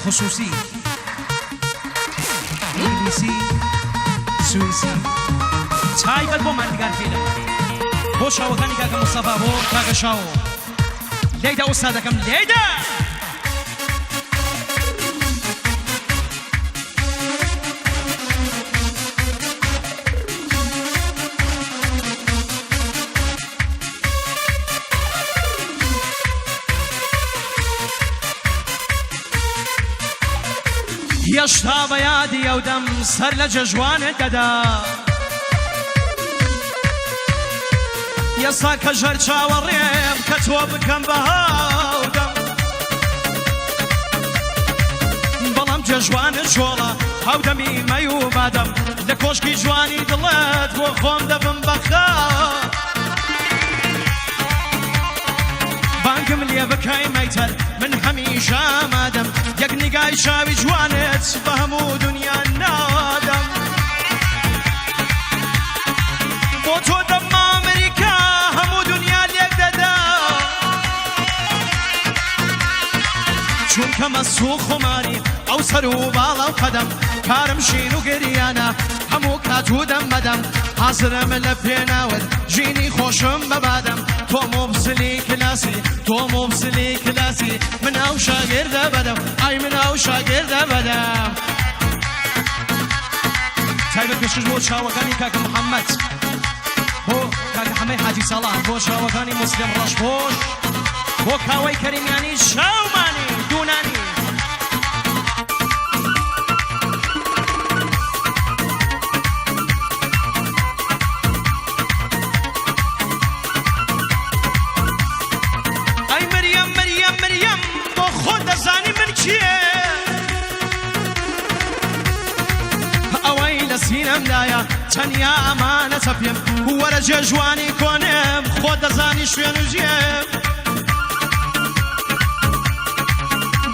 خصوصی ئینگلیسی سوئیسی تایبەت بۆ ماندگار فیلم بۆ چاوەکانی کاکە مستەفا بۆ کاکە شاوۆ لێیدا ئوستادەکەم لێیدا. هێشتا بە یادی ئەو دەم سەر لە جەژوانت دەدا ئێستا کە ژەر چاوەڕێم کە تۆ بکەم بە هاودەم بەڵام جەژوانت چۆڵە هاودەمی مەی و بادەم لە کۆشکی جوانی دڵت بۆ خۆم دەبم بە خاک بانگم لێ بکەی مەیتەر من هەمیشە ئامادەم یەک نیگای چاوی جوانت بە هەموو دنیا نادەم بۆ تۆ دەبمە ئەمریکا هەموو دنیا لێک دەدا چونکە مەست و خۆماری ئەو سەر و باڵا و قەدەم کارم شین و گریانە هەموو کات و دەم بەدەم حازرم لە پێناوت ژینی خۆشم بەبادەم تۆ مۆبسلی کلاسی تۆ مۆبسلی کلاسی من ئەو شاگردە بەدەم ئای من ئەو شاگردە بەدەم تایبەت پێشکەش بۆ چاوەکانی کاکە محەممەد بۆ کاکە حەمەی حاجی ساڵح بۆ چاوەکانی موسلم ڕەشپۆش بۆ کاوەی کەریمیانی شاومانی دوونانی ئەی مریەم مریەم مریەم بۆ خۆت دەزانی من کێ ئەوەی لە سینەمدایە تەنیا ئەمانەتە پێم وەرە جێژوانی کۆنێم خۆ دەزانی شوێن و جێم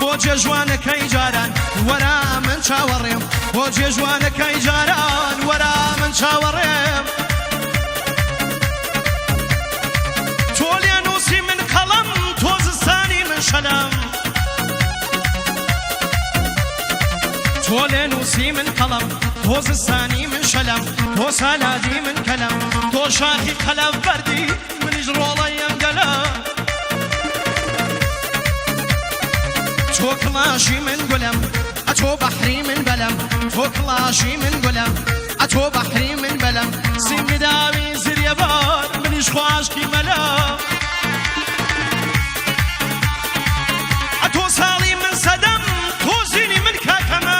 بۆ جێژوانەکەی جاران وەرە من چاوەڕێم بۆ جێژوانەکەی جاران وەرە من چاوەڕێم تۆ لێ نووسی من قەڵەم تۆ زستانی من شەلم تۆ لێ نووسی من قەڵەم تۆ زستانی من شەلم تۆ سالادی من کەلم تۆ شاخی قەلەف بەردی منیش ڕۆڵەی ئەم گەلە تۆ کڵاشی من گولم ئەتۆ بەحری من بەلەم تۆ کڵاشی من گولم ئەتۆ بەحری من بەلەم سینگی داوی زریەبار منیش خواشکی مەلە ئەتۆ ساڵی من سەدەم تۆ زینی من کاکەمە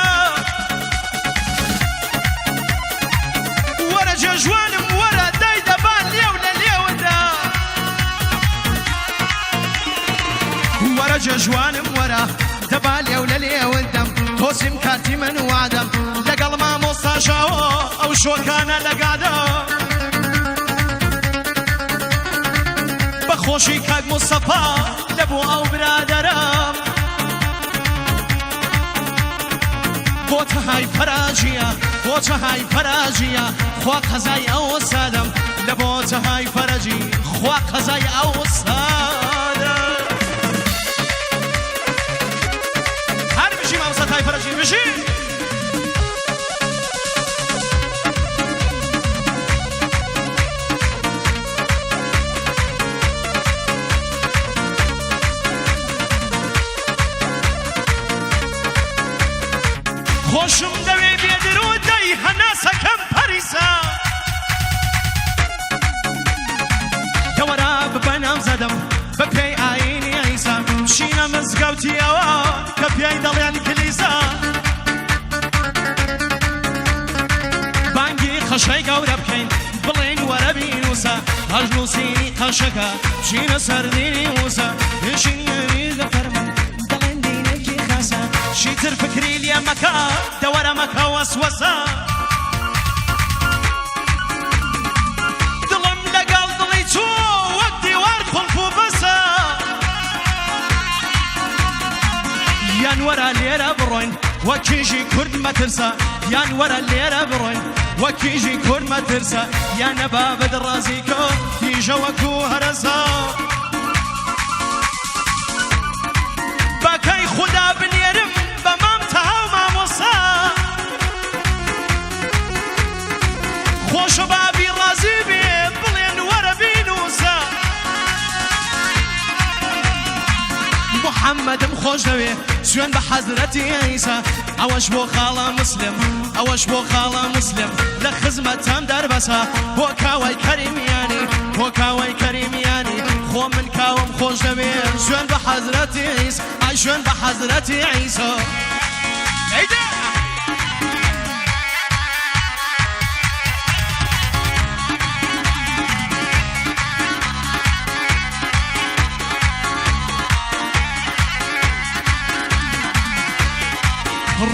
وەرە جێژوانم وەرە دای دەبا لێو لە لێودا وەرە جێژوانم وەرە دەبا لێو لە لێوندەم تۆ سیم کارتی من وادەم لەگەڵ مامۆستا ژاوە ئەو شۆکانە لەگادە بەخۆشی کاک مستەفا لەبۆ ئەو برادەرم بۆ تەهای فەراجیە بۆ تەهای فەراجیە خوا قەزای ئەو سادەم لە بۆ تەهای فەرەجی خوا قەزای ئەو سادەم هەر بژی مامۆستا تای فەرەجی بژی. خۆشم دەوێ بێ درۆ دەی هەناسەکەم پەریسا دەوەرا ببە نامزەدەم بە پێی ئاینی عیسا چینە مزگەوتی ئەوە کە پێی دەڵێن کلیسا بانگی قەشەی گەورە بکەین بڵێین وەرە بینوسە هەش نووسینی قەشەکە چینە سەر دینی موسا پێشینی لە فەرمان دەڵێن دینێکی خاسە چیتر فکری لێ مەکە دەوەرە مەکە وەسوەسە دڵم لەگەڵ دڵی تۆ وەک دیوار قوڵپ و بەسە یان وەرە لێرە بڕۆین وەک کیژی کورد مەترسە یان وەرە لێرە بڕۆین وەک کیژی کورد مەترسە یان نەبابت ڕازی کە تیژە وەکو هەرەسە بەکەی خودا بنێرم بە. محەممەدم خۆش دەوێ سوێن بە حەزرەتی عیسا ئەوەش بۆ خاڵە مسلم ئەوەش بۆ خاڵە مسلم لە خزمەتم دەربەسە بۆ کاوای کەریمیانی بۆ کاوای کەریمیانی خۆ من کاوەم خۆش دەوێ سوێن بە حەزرەتی عیسا ئای شوێن بە حەزرەتی عیسا ئەیدە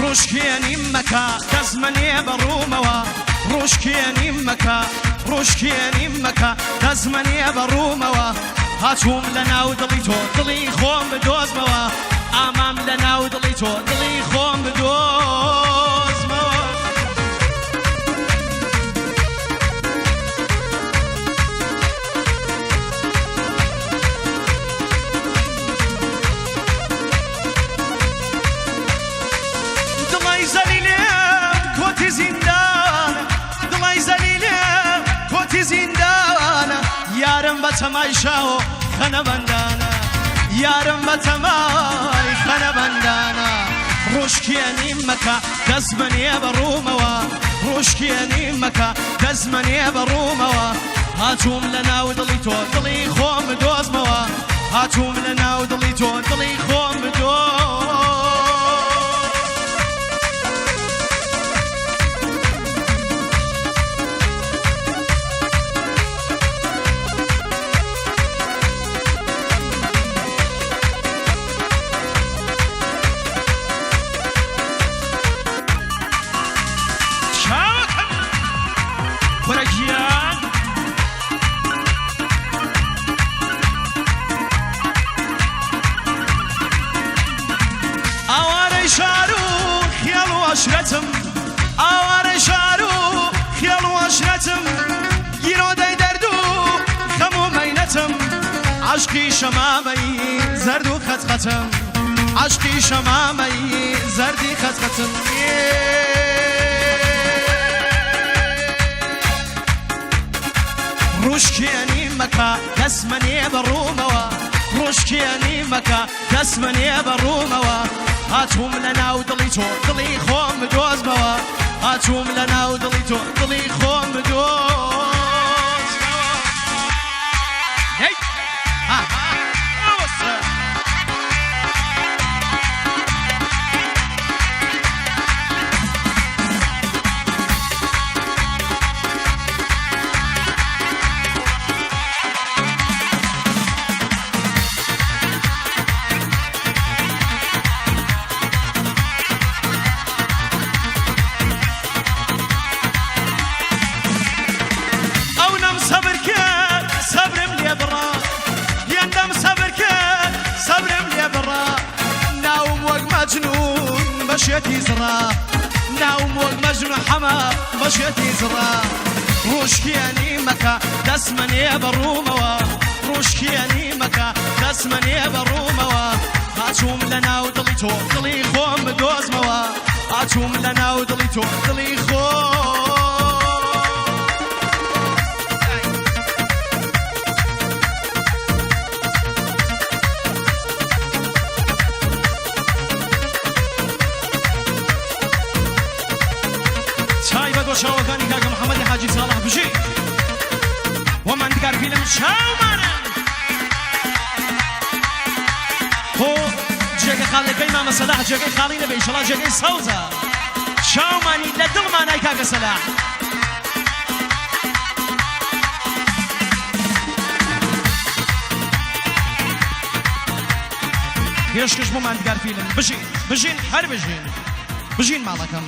ڕوشکێنی مەکە دەستمەنێ بە ڕوومەوە ڕوشکێنی مەکە ڕوشکێنی مەکە دەستمەنێ بە ڕوومەوە هاتووم لە ناو دڵی تۆ دڵی خۆم بدۆزمەوە ئامام لە ناو دڵی تۆ دڵی خۆم بدۆزمەوە. دڵی زەلیلم کۆتی زیندانە دڵی زەلیلم کۆتی زیندانە یارم بە تەمای شاوە خەنە بەندانە یارم بە تەمای خەنە بەندانە ڕۆژکیانی مەکە دەستمەنێ بە ڕوومەوە ڕۆژکیانی مەکە دەستمەنێ بە ڕوومەوە هاتووم لە ناو دڵی تۆ دڵی خۆم بدۆزمەوە هاتووم لە ناو دڵی تۆ دڵی خۆم بدۆز. چاوەکەم کورە گیان. ئاوارەی شار و خێڵ و ئەشرەتم ئاوارەی شار و خێڵ و ئەشرەتم گیرۆدەی دەرد و خەم و مەینەتم عەشقی شەمامەی زەرد و خەتخەتم عەشقی شەمامەی زەردی خەتخەتم. ڕوشکێنی مەکە دەستمەنێ بە ڕوومەوە ڕوشکێنی مەکە دەستمەنێ بە ڕوومەوە هاتووم لە ناو دڵی تۆ دڵی خۆم بدۆزمەوە هاتووم لە ناو دڵی تۆ دڵی خۆم بدۆزمەوە. هەی ها ئەوەسە. ئەو نەم سەبر کرد سەبرم لێ بڕا هێندەم سەبر کرد سەبرم لێ بڕا ناوم وەک مەجنون بەشێتی زڕا ناوم وەک مەجنون حەمە بەشێتی زڕا ڕوشکێنی مەکە دەستمەنێ بە ڕوومەوە ڕوشکێنی مەکە دەستمەنێ بە ڕوومەوە هاتووم لە ناو دڵی تۆ دڵی خۆم بدۆزمەوە هاتووم لە ناو دڵی تۆ دڵی خۆم. تایبەت بۆ چاوەکانی کاکە محەممەدی حاجی ساڵح بژی وەماندگار فیلم چاومانە خۆ جێگە خاڵەکەی مامە سەلاح جێگەی خاڵی نەبێ ئیشەڵا جێگەی سەوزە چاومانی لە دڵمانای کاکە سەلاح. پێشکەش بۆ ماندگار فیلم بژین بژین هەر بژین بژین ماڵەکەم.